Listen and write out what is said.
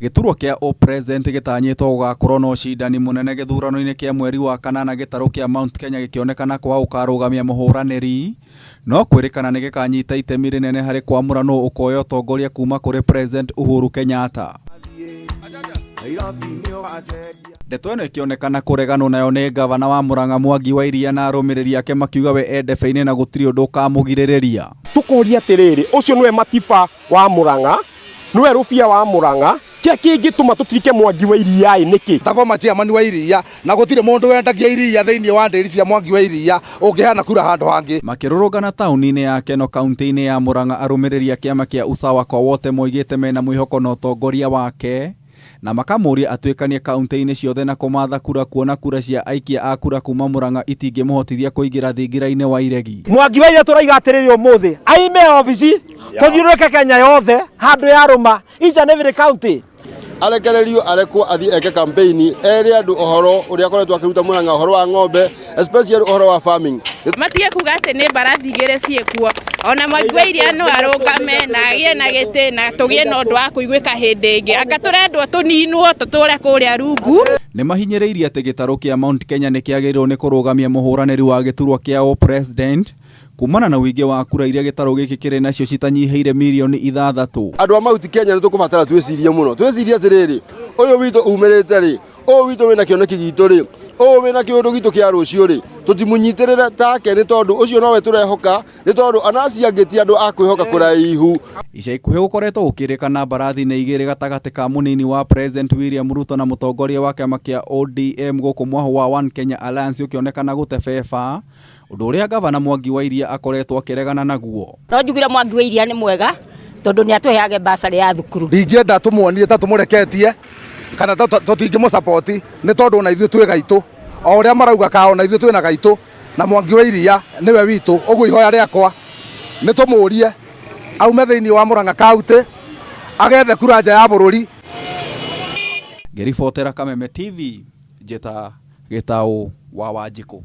Gĩturwa kĩa ũ-president gĩtanyĩtwo gũgakorwo na ũcindani mũnene gĩthurano-inĩ kĩa mweri wa kanana gĩtarũ kĩa Mount Kenya gĩkĩonekana kwaga gũkarũgamia mũhũranĩri no kwĩrĩkana nĩ gĩkanyita itemi rĩnene harĩ kwamũra nũ ũkoya ũtongoria kuma kũrĩ President Uhuru Kenyatta. Ndeto ĩno ĩkĩonekana kũreganwo nayo nĩ ngavana wa Murang'a Mwangi wa Iria na arũmĩrĩri ake makiuga we e ndebe-inĩ na gũtirĩ ũndũ ũkamũgirĩrĩria. Tũkoria atĩrĩrĩ, ũcio nĩwe Matiba wa Murang'a, nĩwe Rũbia wa Murang'a, kĩrĩa kĩngĩtũma tũtirike Mwangi wa Iria-ĩ nĩkĩ? Ta former chairman wa iria na gũtirĩ mũndũ wendagia iria thĩinĩ wa ndĩri cia Mwangi wa Iria ũngĩheana kura handũ hangĩ. Makĩrũrũngana taũni-inĩ ya Keno kauntĩ-inĩ ya Murang'a arũmĩrĩri a kĩama kĩa Usawa kwa Wote moigĩte mena mwĩhoko na ũtongoria wake na makamũria atuĩkanie kauntĩ-inĩ ciothe na kũmatha kura kuona kura cia aikia a kura kuma Murang'a itingĩmũhotithia kũingĩra thingira-inĩ wa iregi. Mwangi wa Iria tũraiga atĩrĩrĩ ũmũthĩ aime obici tũthiũrũrũke Kenya yothe handũ yarũma each and every county. Arekererio arekwo athiĩ eke campaign ere andũ ũhoro ũrĩa akoretwo akĩruta Murang'a ũhoro wa ng'ombe especially ũhoro wa farming. Matige kuga atĩ nĩ mbarathi igĩrĩ ciĩkuo ona Mwangi wa Iria no arũgame na agĩe na gĩtĩ na tũgĩe na ũndũ wa kũiguĩka hĩndĩ ĩngĩ anga tũrendwo tũninwo tũtũre kũrĩa rungu. Nĩ mahinyĩrĩirie atĩ gĩtarũ kĩa Mount Kenya nĩ kĩagĩrĩirwo nĩ kũrũgamia mũhũranĩri wa gĩturwa kĩa ũ-president kumana na ũingĩ wa kura iria gĩtarũ gĩkĩ kĩrĩ nacio citanyihĩire mirioni ithathatũ. Andũ a Mount Kenya nĩ tũkũbatara twĩcirie mũno, twĩcirie atĩrĩrĩ, ũyũ witũ umĩrĩte rĩ, ũyũ witũ wĩna kĩoneki gitũ rĩ, ũyũ wĩna kĩũndũ gitũ kĩa rũciũ rĩ, tũtimũnyitĩrĩre take nĩ tondũ ũcio nowe tũrehoka, nĩ tondũ anaci angĩ ti andũ a kwĩhoka kũraihu. Ica ikuhĩ gũkoretwo gũkĩrĩkana mbarathi nĩ igĩrĩ gatagatĩ ka mũnini wa President William Ruto na mũtongoria wa kĩama kĩa ODM gũkũ mwahũ wa One Kenya Alliance ũkĩonekana gũte beba, ũndũ ũrĩa Gavana Mwangi wa Iria akoretwo akĩregana naguo. No njugire Mwangi wa Iria nĩ mwega tondũ nĩ atũheage bursary ya thukuru. Ndingĩenda tũmuonie ta tũmũreketie kana ta tũtingĩmũ support nĩ tondũ ona ithuĩ twĩ gaitũ o ũrĩa marauga ka ona ithuĩ twĩna gaitũ na Mwangi wa Iria nĩwe witũ. Ũguo ihoya rĩakwa nĩ tũmũrie aume thĩinĩ wa Murang'a County agethe kura nja ya bũrũri. Ngĩribotera Kameme TV, njĩta Gĩtaũ wa Wanjikũ.